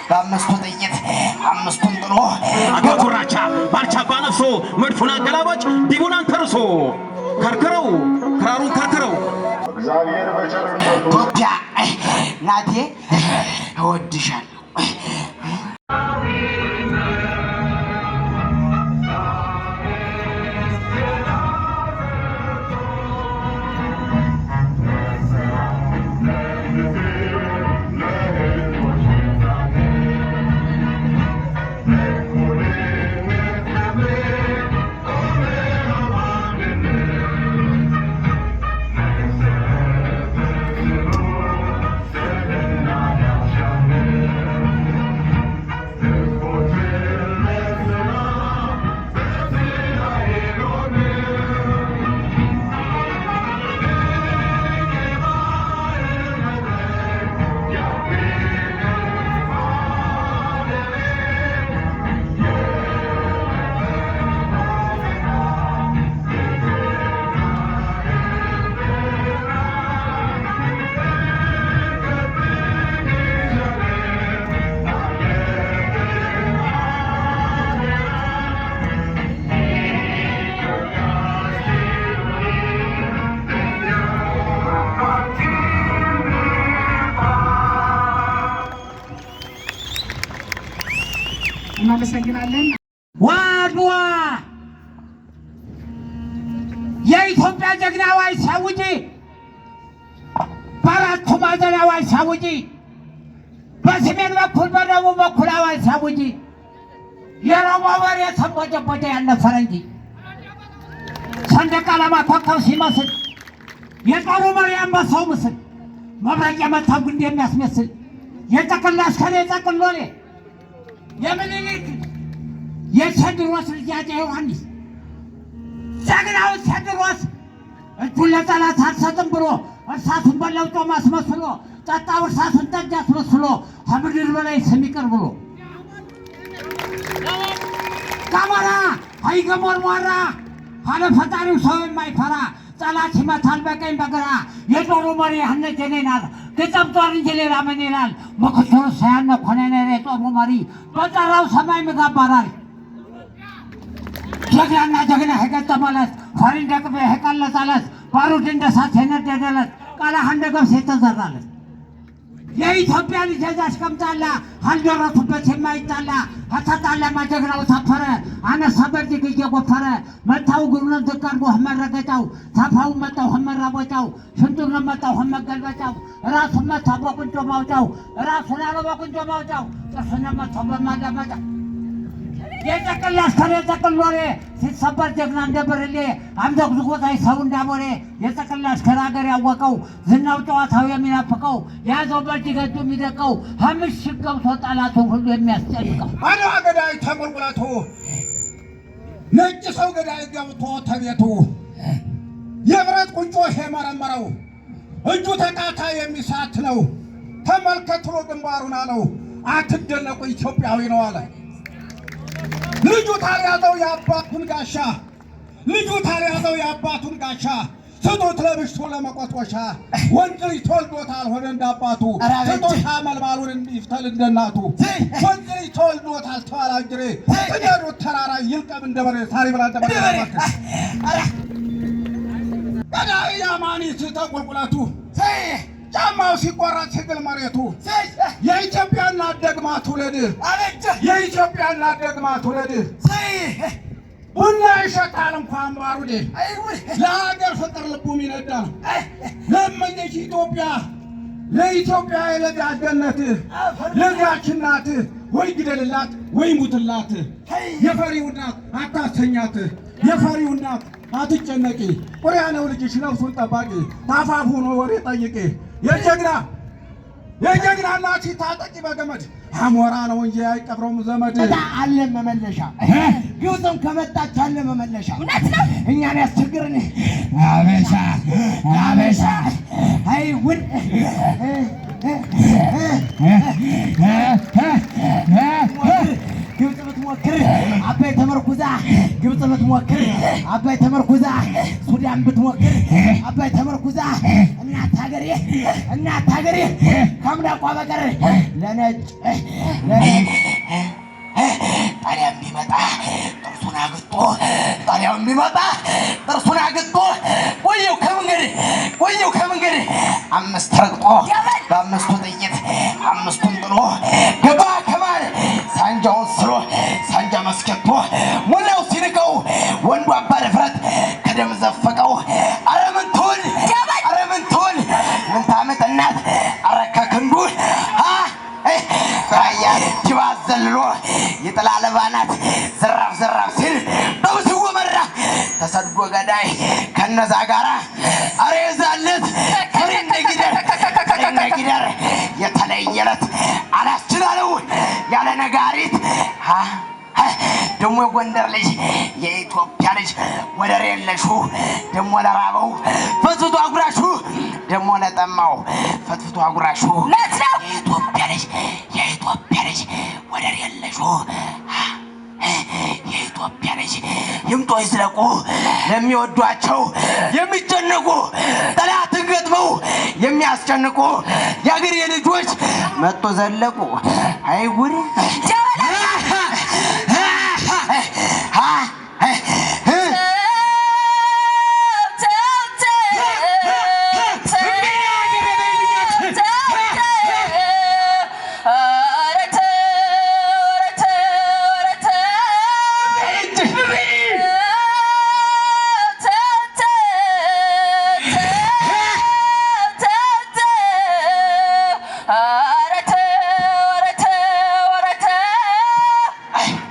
በአምስቱ ጥይት አምስቱን ጥሎ አባ ጉራቻ ባልቻ አባ ነፍሶ መድፉን አገላባጭ ዲቡላን ተርሶ ከርክረው ክራሩን ከርክረው። ኢትዮጵያ ናቴ እወድሻለሁ። እናመሰግናለን። ዋድዋ የኢትዮጵያ ጀግና አዋጅ ሳውጂ፣ በአራቱ ማዕዘን አዋጅ ሳውጂ፣ በሰሜን በኩል በደቡብ በኩል አዋጅ ሳውጂ። የሮማ ወሬ ተንቦጨቦጨ ያለ ፈረንጂ ሰንደቅ ዓላማ ኮከብ ሲመስል የጦሩ መሪ አንበሳው ምስል መብረቅ የመታው ግንድ የሚያስመስል የጠቅላ አስከሬ ጠቅሎሌ የምኒልክ የቴዎድሮስ ልጅ አፄ ዮሐንስ ጀግናው ቴዎድሮስ እጁን ለጠላት አልሰጥም ብሎ እርሳቱን በለው ጦም አስመስሎ ጠጣው እርሳቱን ጠጅ አስመስሎ ከምድር በላይ ስም ይቅር ብሎ ከአሞራ አይገሞርሟራ አለ ፈጣሪው ሰው የማይፈራ ጠላት ይመታል በቀኝ በግራ የጦሩ መሪ ያነ ጀኔናል ግጥም ጦር እንጂ ሌላ ምን ይላል? ምክትሉ ሳያነ ኮሎኔል የጦሩ መሪ በጠራው ሰማይ ምጋባራል። ጀግናና ጀግና የገጠመለት ፈሪ እንደ ቅቤ የቀለጠለት ባሩድ እንደ እሳት የነደደለት ቀላህ እንደ ገብስ የተዘራለት የኢትዮጵያ ልጅ የዛች ቀምጣላ አልደረሱበት የማይጣላ ከተጣላማ ጀግናው ታፈረ አነሳ በእጅግ እየጎፈረ መታው እግሩን ዝቅ አድርጎ መረገጫው ታፋውን መታው መራቦጫው ሽንጡን መታው መገልበጫው ራሱን መታው በቁንጮ ማውጫው ራሱን አለው በቁንጮ ማውጫው ጥርሱን መታው በማላመጫው የጠቅል አስከሬ የጠቅል ሎሬ ሲሰበር ጀግና እንደ ብርሌ አምዘግዝጎታይ ሰው እንዳሞሬ የጠቅል አሽከር ሀገር ያወቀው ዝናው ጨዋታው የሚናፍቀው የያዘው በእጅ ገዱ የሚደቀው ከምሽግ ገብቶ ጠላቱን ሁሉ የሚያስጨንቀው አድዋ ገዳይ ተቁልቁለቱ ነጭ ሰው ገዳይ ገብቶ ተቤቱ የብረት ቁንጮ የመረመረው እጁ ተቃታ የሚሳት ነው። ተመልከትሎ ግንባሩን አለው አትደነቁ ኢትዮጵያዊ ነው አለ። ልጁ ታልያዘው የአባቱን ጋሻ ልጁ ታልያዘው የአባቱን ጋሻ ስጡት ለብሽቱ ለመቆጥቆሻ ወንድ ልጅ ተወልዶታል ሆነ እንዳባቱ ስጦታ መልባሉን ይፍተል እንደናቱ ወንድ ልጅ ተወልዶታል ተዋላጅሬ ስደዱት ተራራ ይልቀም እንደበሬ ሳሪ ብላ እንደበሬ ገዳይ ያማኒት ተቁልቁለቱ ጫማው ሲቆረጥ ሲግል መሬቱ የኢትዮጵያ እናት ደግማ ትውለድ፣ የኢትዮጵያ እናት ደግማ ትውለድ። ቡና ይሸጣል እንኳን ባሩዴ ለሀገር ፍቅር ልቡ ይነዳ። ለመኘች ኢትዮጵያ ለኢትዮጵያ የለዚያች ገነት ለዚያች እናት ወይ ግደልላት ወይ ሙትላት። የፈሪው እናት አታሰኛት፣ የፈሪው እናት አትጨነቂ። ቁሪያ ነው ልጅሽ ነፍሱን ጠባቂ፣ ታፋፉ ነው ወሬ ጠይቂ። የጀግና የጀግና እናት ታጠቂ በገመድ አሞራ ነው እንጂ አይቀብረውም ዘመድ። አለ መመለሻ ግብፅም ከመጣች አለ መመለሻ። እውነት ነው። እኛን ያስቸግርን አበሻ አበሻ አይ ውድ ግብፅ ብትሞክር አባይ ተመርኩዛ፣ ግብፅ ብትሞክር አባይ ተመርኩዛ፣ ሱዳን ብትሞክር አባይ ተመርኩዛ፣ እናት ሀገሬ፣ እናት ሀገሬ ከምዳቋ በቀር ለነጭ ለነጭ ጣሊያን ቢመጣ ጥርሱን አግጦ፣ ጣሊያን ቢመጣ ጥርሱን አግጦ፣ ወየው ከመንገድ፣ ወየው ከመንገድ አምስት ረግጦ፣ በአምስቱ ጥይት አምስቱን ጥሎ ገባ ከማል ሳንጃውን ስሎ ሳንጃ መስከቶ ሞላው ሲንቀው ወንዱ አባ ድፍረት ከደም ዘፈቀው። ኧረ ምን ትሁን፣ ኧረ ምን ትሁን፣ ምን ታምጥ እናት፣ ኧረ ከክንዱ ራያ ጅባ ዘልሎ የጥላለ ባናት ዘራፍ ዘራፍ ሲል በብስው መራ ተሰዶ ገዳይ ከነዛ ጋራ። አረ የዛለት ፍሬ እንደ ጊደር፣ ፍሬ እንደ ጊደር የተለየለት አላስችላለው ያለ ነጋሪት። ደሞ የጎንደር ልጅ፣ የኢትዮጵያ ልጅ ወደር የለሹ፣ ደሞ ለራበው ፈትፍቶ አጉራሹ፣ ደሞ ለጠማው ፈትፍቶ አጉራሹ፣ የኢትዮጵያ ልጅ፣ የኢትዮጵያ ልጅ ወደር የለሹ፣ የኢትዮጵያ ልጅ ይምጡ ይዝለቁ ለሚወዷቸው የሚጨነቁ፣ ጠላትን ገጥመው የሚያስጨንቁ የአገሬ ልጆች መጥቶ ዘለቁ። አይ ጉድ!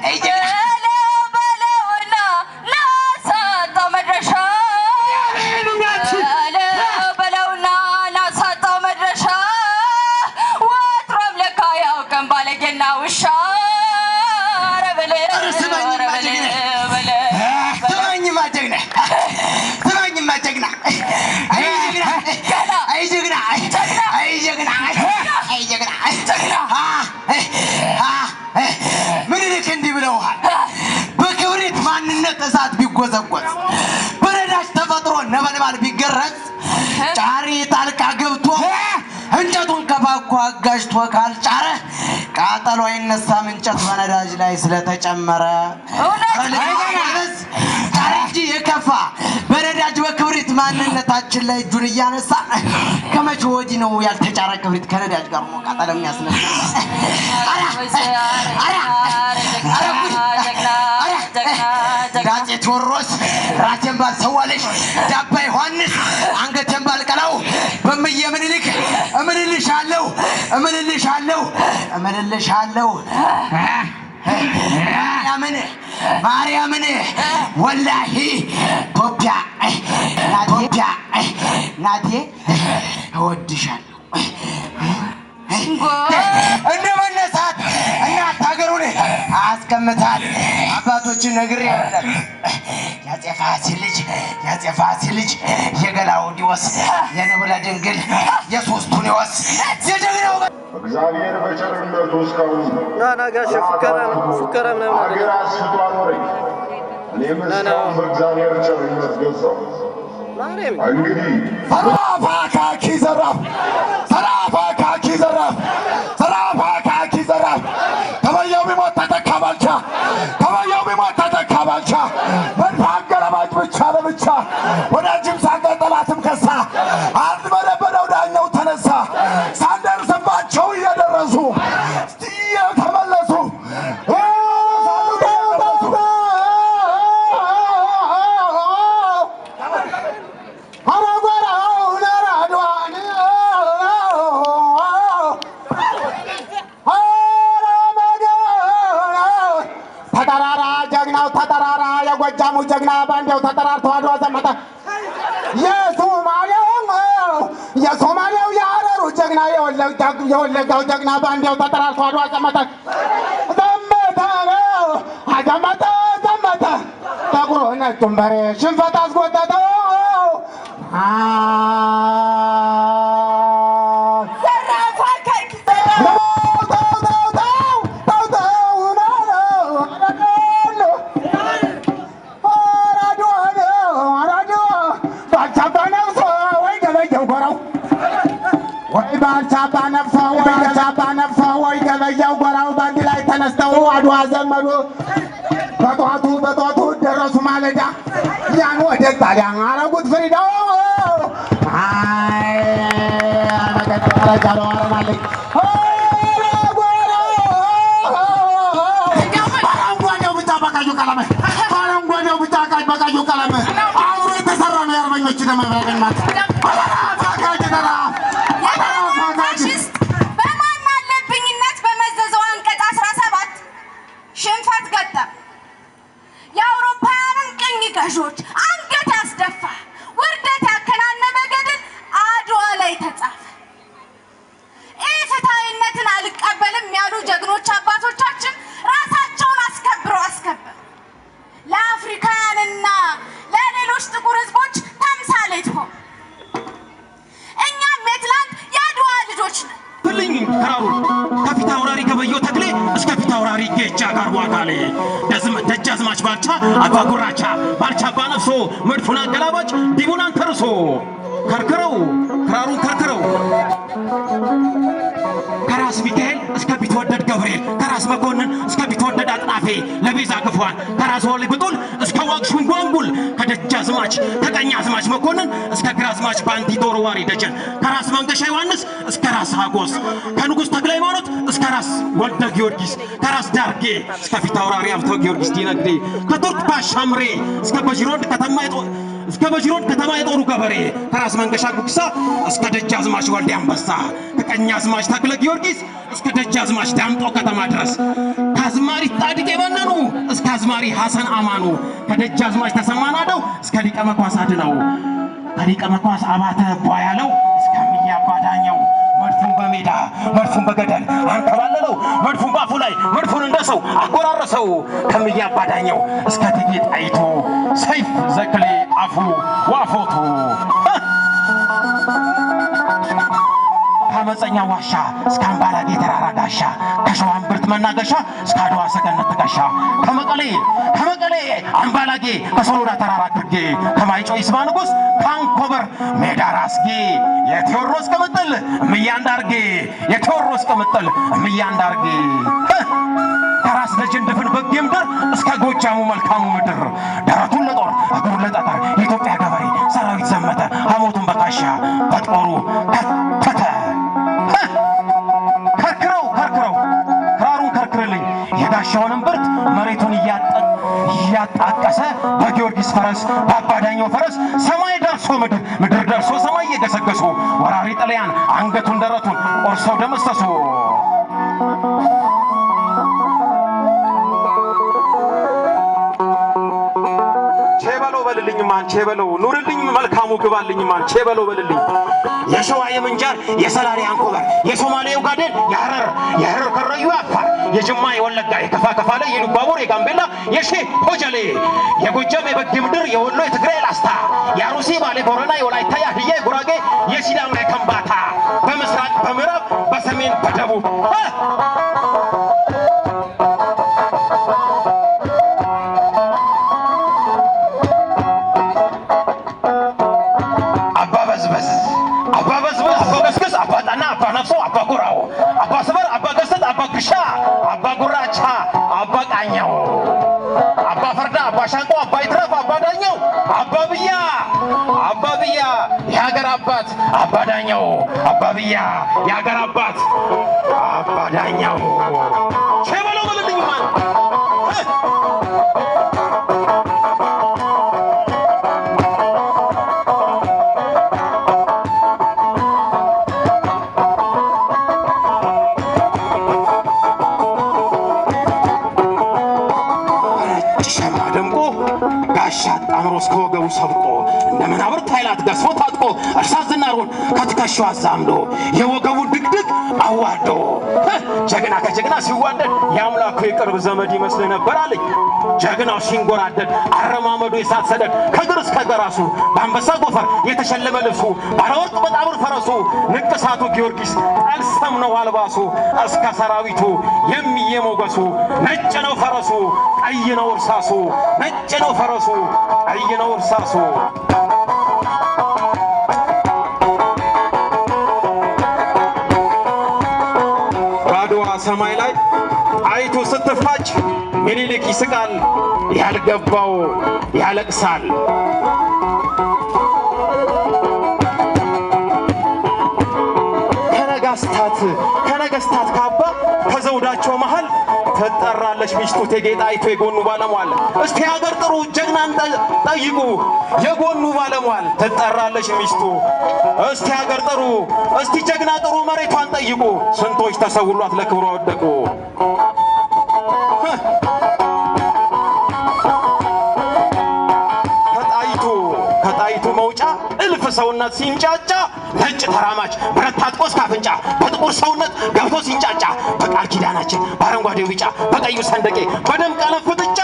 አይ ጀግና! በለውና ናሳጣው መድረሻ፣ ወትሮም ለካ ያውቀን ባለጌና ውሻ። ኧረ በለው! ኧረ ስማኝማ! ኧረ በለው! ጀግና! በለው! ስማኝማ ጀግና፣ ስማኝማ ጀግና፣ አይ ጀግና፣ አይ ጀግና፣ አይ ጀግና፣ አይ ጀግና። ምኒልክ እንዲህ ብለውሃል፦ በክብሪት ማንነት እሳት ቢጎዘጎዝ፣ በነዳጅ ተፈጥሮ ነበልባል ቢገረጽ፣ ጫሪ ጣልቃ ገብቶ እንጨቱን ከፋኮ አጋጅቶ ካልጫረ ቃጠሎ አይነሳም እንጨት በነዳጅ ላይ ስለተጨመረ። እውነት! ጫሪ እንጂ የከፋ በነዳጅ በክብሪት ማንነታችን ላይ እጁን እያነሳ ከመቼ ወዲህ ነው ያልተጫረ ክብሪት ከነዳጅ ጋር ሆኖ ቃጠሎ የሚያስነሳ? ኧረ አፄ ቴዎድሮስ ራሴን ባልሰዋልሽ፣ ዳባ ዮሐንስ አንገቴን ባልቀላው፣ በምዬ ምኒልክ እምልልሻለሁ፣ እምልልሻለሁ፣ እምልልሻለሁ። ማርያምን፣ ማርያምን፣ ወላሂ ኢትዮጵያ ኢትዮጵያ ናቴ እወድሻለሁ። እንደ መነሳት እናት ሀገሩን አስቀምጣል። አባቶችን ነግሬ የአፄ ፋሲል ልጅ፣ የአፄ ፋሲል ልጅ፣ የገላውዲዮስ፣ የንብለ ድንግል፣ የሶስቱን የጀግናው እግዚአብሔር በቸርነቱ እስካሁን ና ና ጋሼ፣ ፉከራ ፉከራ ምናምን አገር አይደለም። አስፍቶ አኖረኝ። እኔም ና ና። እስካሁን በእግዚአብሔር ቸርነት ገዛሁ። ማርያም። እንግዲህ ዘራፍ አካኪ ዘራፍ፣ ዘራፍ አካኪ ዘራፍ፣ ዘራፍ አካኪ ዘራፍ። ገበየው ቢሞት ተተካ ባልቻ፣ ገበየው ቢሞት ተተካ ባልቻ። መድፍ አገላባጭ ብቻ ለብቻ፣ ወዳጅም ሳቀ ጠላትም ከሳ። አዝመደበደው ዳኛው ተነሳ። ሳንደርስባቸው እየደረሱ እየተመለሱ። ተጠራራ ጀግናው ተጠራራ፣ የጎጃሙ ጀግና ባንዲያው ተጠራርቶ አድዋ ዘመተ። የሶማሌው የሶማሌው የሀረሩ ጀግና፣ የወለጋው ጀግና ባንዲያው ተጠራርቶ አድዋ ዘመተ። ዘመተ፣ ዘመተ፣ ዘመተ። ጠቁሮ ነጩን በሬ ሽንፈት አስጎተተው። ዘራፍ አካኪ ዘራፍ! ተው ተው ተው ተው ተው ነው። ባልቻ አባ ነፍሶ ወይ አባ ነፍሶ ወይ ገበያው ጎራው ባንድ ላይ ተነስተው አድዋ ዘመዱ። በጧቱ በጧቱ ደረሱ ማለዳ ያን ወደ ጣሊያን አረጉት ፍሪዳው። አይ በአረንጓዴው ቢጫ በቀዩ ቀለም፣ በአረንጓዴው ቢጫ በቀዩ ቀለም አብሮ የተሰራ ነው የአርበኞች ደም። ፋሽስት በማን አለብኝነት በመዘዘው አንቀጽ 17 ሽንፈት ገጠም። የአውሮፓውያንን ቅኝ ገዦች አንገት ያስደፋ፣ ውርደት ያከናነበ ገድል አድዋ ላይ ተጻፈ። ኢፍትሐዊነትን አልቀበልም ያሉ ጀግኖች አባቶቻችን ራሳቸውን አስከብረው አስከበሩ። ለአፍሪካውያንና ለሌሎች ጥቁር ሕዝቦች ተምሳሌት ሆኑ። እኛም የትላንት የአድዋ ልጆች ነን። ፍልኝ ክራሩን ከፊት አውራሪ ገበየው ተክሌ እስከ ፊት አውራሪ ጌጃ ጋርቦ አካሌ፣ ደጃዝማች ባልቻ አባ ጉራቻ፣ ባልቻ አባ ነፍሶ መድፉን አገላባጭ ዲቡን አንተርሶ። ከርክረው ክራሩን ከርክረው። ከራስ ሚካኤል እስከ ቢትወደድ ገብርኤል፣ ከራስ መኮንን እስከ ቢትወደድ አጥናፌ ለቤዛ ክፏን፣ ከራስ ወሊ ብጡል እስከ ዋግሹም ጓንጉል፣ ከደጃዝማች ከቀኛዝማች መኮንን እስከ ግራዝማች ባንቲ ዶሮዋሪ ደጀን፣ ከራስ መንገሻ ዮሐንስ እስከ ራስ ሀጎስ፣ ከንጉሥ ተክለ ሃይማኖት እስከ ራስ ወልደ ጊዮርጊስ፣ ከራስ ዳርጌ እስከ ፊት አውራሪ ሀብተ ጊዮርጊስ ዲነግዴ፣ ከቱርክ ባሻምሬ እስከ በጅሮንድ ከተማ የጦሩ ገበሬ፣ ከራስ መንገሻ ጉግሳ እስከ ደጃዝማች ወልደ አንበሳ፣ ከቀኛዝማች ተክለ ጊዮርጊስ እስከ ደጃዝማች ዳምጦ ከተማ ድረስ፣ ከአዝማሪ ጻድቅ የበነኑ እስከ አዝማሪ ሐሰን አማኑ፣ ከደጃዝማች ተሰማ ናደው እስከ ሊቀ መኳስ አድነው፣ ከሊቀ መኳስ አባተ ቧያለው እስከ እምዬ አባ ዳኘው፣ መድፉን በሜዳ መድፉን በገደል አንከባለለው፣ መድፉን ባፉ ላይ መድፉን እንደ ሰው አጎራረሰው። ከምዬ አባ ዳኘው እስከ እቴጌ ጣይቱ ሰይፍ ዘክሌ አፉ ዋፎቱ፣ ከአመፀኛ ዋሻ እስከ አምባላጌ ተራራ ጋሻ፣ ከሸዋ እምብርት መናገሻ እስከ አድዋ ሰገነት ትከሻ፣ ከመቀሌ አምባላጌ ከሶሎዳ ተራራ ግርጌ፣ ከማይጨው ይስማ ንጉሥ ከአንኮበር ሜዳ ራስጌ፣ የቴዎድሮስ ቅምጥል እምዬ አንዳርጌ፣ የቴዎድሮስ ቅምጥል እምዬ አንዳርጌ፣ ከራስ ደጀን ድፍን በጌ ምድር እስከ ጎጃሙ መልካሙ ምድር፣ ደረቱን ለጦር እግሩን ለጠጠር የኢትዮጵያ ገበሬ ሰራዊት ዘመተ፣ ሐሞቱን በጋሻ በጦሩ ከተተ። ከርክረው ከርክረው ክራሩን ከርክርልኝ። የጋሻውን እምብርት መሬቱን እያጣቀሰ በጊዮርጊስ ፈረስ በአባዳኛው ፈረስ ሰማይ ደርሶ ምድር፣ ምድር ደርሶ ሰማይ እየገሰገሱ ወራሪ ጥልያን አንገቱን ደረቱን ቆርሰው ደመሰሱ። ቼ በለው በልልኝ ማን፣ ቼ በለው ኑርልኝ መልካሙ ግባልኝ ማን፣ ቼ በለው በልልኝ። የሸዋ የምንጃር የሰላሌ አንኮበር የሶማሌ ኦጋዴን የሐረር ከረዩ አፋር የጅማ የወለጋ የከፋ ከፋ ላይ የሉባቦር የጋምቤላ የሼ ሆጀሌ የጎጃም የበጌ ምድር የወሎ የትግራይ ላስታ የአሩሲ ባሌ ቦረና የወላይታ የሀዲያ የጉራጌ የሲዳማ የከምባታ በምስራቅ በምዕራብ በሰሜን በደቡብ አባ በዝበዝ፣ አባ በዝበዝ፣ አባ ገስገስ፣ አባ ጣና፣ አባ ነፍሶ፣ አባ ጎራው፣ አባ ስበር፣ አባ ገሰጥ፣ አባ ግሻ፣ አባ ጉራቻ፣ አባ ቃኘው፣ አባ ፈርዳ፣ አባ ሻንቆ፣ አባ ይትረፍ፣ አባ ዳኘው፣ አባ ብያ፣ አባ ብያ የሀገር አባት አባ ዳኘው፣ አባ ብያ የሀገር አባት አባ ዳኘው። ቼ በለው በልልኝ ማን። በነጭ ሸማ ደምቆ ጋሻ አጣምሮ እስከ ወገቡ ሰብቆ እንደ መናብርት ኃይላት ገዝፎ ታጥቆ እርሳስ ዝናሩን ከትከሻው አዛምዶ የወገቡን ድግድግ አዋርዶ ጀግና ከጀግና ሲዋደድ የአምላኩ የቅርብ ዘመድ ይመስል ነበር አለኝ። ጀግናው ሲንጎራደድ አረማመዱ የሳት ሰደድ ከእግር እስከ ገራሱ በአንበሳ ጎፈር የተሸለመ ልብሱ ባለወርቅ በጣቡር ፈረሱ ንቅሳቱ ጊዮርጊስ ጠልሰም ነው አልባሱ እስከ ሰራዊቱ የሚየሞገሱ ነጭ ነው ፈረሱ ቀይ ነው እርሳሱ፣ ነጭ ነው ፈረሱ ቀይ ነው እርሳሱ። ሰማይ ላይ ጣይቱ ስትፋጭ ምኒልክ ይስቃል፣ ያልገባው ያለቅሳል። ከነገስታት ካባ ከዘውዳቸው መሃል ትጠራለች ሚስቱ እቴጌ ጣይቱ የጎኑ ባለሟል። እስቲ ሀገር ጥሩ ጀግናን ጠይቁ የጎኑ ባለሟል። ትጠራለች ሚስቱ እስቲ ሀገር ጥሩ እስቲ ጀግና ጥሩ መሬቷን ጠይቁ። ስንቶች ተሰውሏት ለክብሯ ወደቁ። ከጣይቱ መውጫ እልፍ ሰውነት ሲንጫጫ ነጭ ተራማጅ ብረት ታጥቆ እስከ አፍንጫ በጥቁር ሰውነት ገብቶ ሲንጫጫ በቃል ኪዳናችን በአረንጓዴው ቢጫ በቀዩ ሰንደቄ በደም ቀለም ፍጥጫ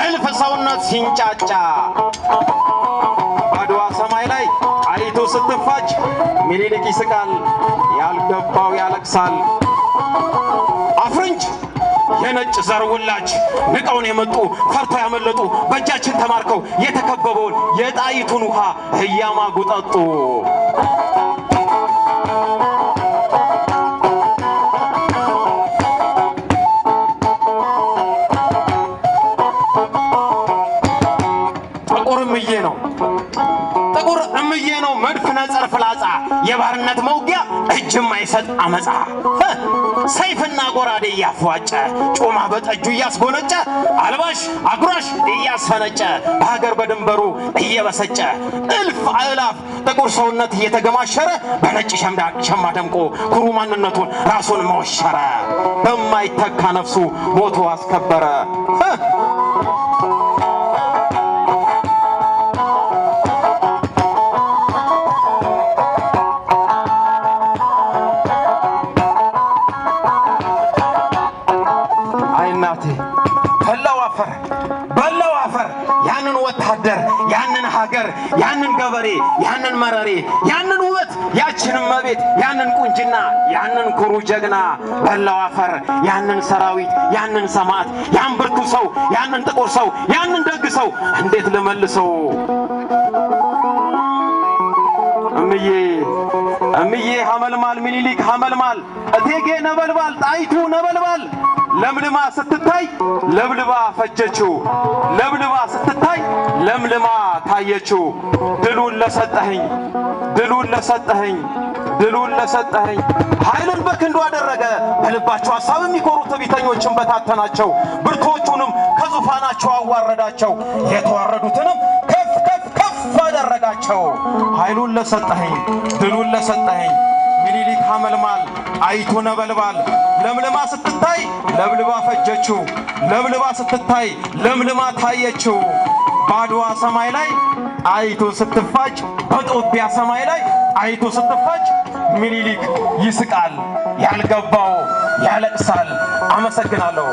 እልፍ ሰውነት ሲንጫጫ በአድዋ ሰማይ ላይ ጣይቱ ስትፋጅ ምኒልክ ይስቃል፣ ያልገባው ያለቅሳል። አፍርንጅ የነጭ ዘር ውላጅ ንቀውን የመጡ ፈርተው ያመለጡ በእጃችን ተማርከው የተከበበውን የጣይቱን ውሃ እያማጉ ጠጡ። ጥቁር እምዬ ነው ጥቁር እምዬ ነው መድፍ ነጸር ፍላጻ የባርነት መውጊያ እጅ የማይሰጥ አመፃ ሰይፍና ጎራዴ እያፏጨ ጮማ በጠጁ እያስጎነጨ አልባሽ አጉራሽ እያስፈነጨ በሀገር በድንበሩ እየበሰጨ እልፍ አእላፍ ጥቁር ሰውነት እየተገማሸረ በነጭ ሸማ ደምቆ ኩሩ ማንነቱን ራሱን መወሸረ በማይተካ ነፍሱ ሞቶ አስከበረ። አይ እናቴ በላው አፈር በላው አፈር ያንን ወታደር ያንን ሀገር ያንን ገበሬ ያንን መረሬ ያንን ውበት ያችን እመቤት ያንን ቁንጅና ያንን ኩሩ ጀግና በላው አፈር ያንን ሰራዊት ያንን ሰማዕት ያን ብርቱ ሰው ያንን ጥቁር ሰው ያንን ደግ ሰው እንዴት ልመልሰው? እምዬ እምዬ ሐመልማል ምኒልክ ሐመልማል እቴጌ ነበልባል ጣይቱ ነበልባል ለምልማ ስትታይ ለብልባ ፈጀችው፣ ለብልባ ስትታይ ለምልማ ታየችው። ድሉን ለሰጠኸኝ ድሉን ለሰጠኸኝ ድሉን ለሰጠኸኝ ኃይልን በክንዱ አደረገ። በልባቸው ሐሳብ የሚኮሩ ትዕቢተኞችን በታተናቸው፣ ብርቱዎቹንም ከዙፋናቸው አዋረዳቸው፣ የተዋረዱትንም ከፍ ከፍ ከፍ አደረጋቸው። ኃይሉን ለሰጠኸኝ ድሉን ለሰጠኸኝ ምኒልክ ሐመልማል ጣይቱ ነበልባል ለምልማ ስትታይ ለብልባ ፈጀችው፣ ለብልባ ስትታይ ለምልማ ታየችው። በአድዋ ሰማይ ላይ ጣይቱ ስትፋጭ፣ በጦቢያ ሰማይ ላይ ጣይቱ ስትፋጭ ምኒልክ ይስቃል፣ ያልገባው ያለቅሳል። አመሰግናለሁ።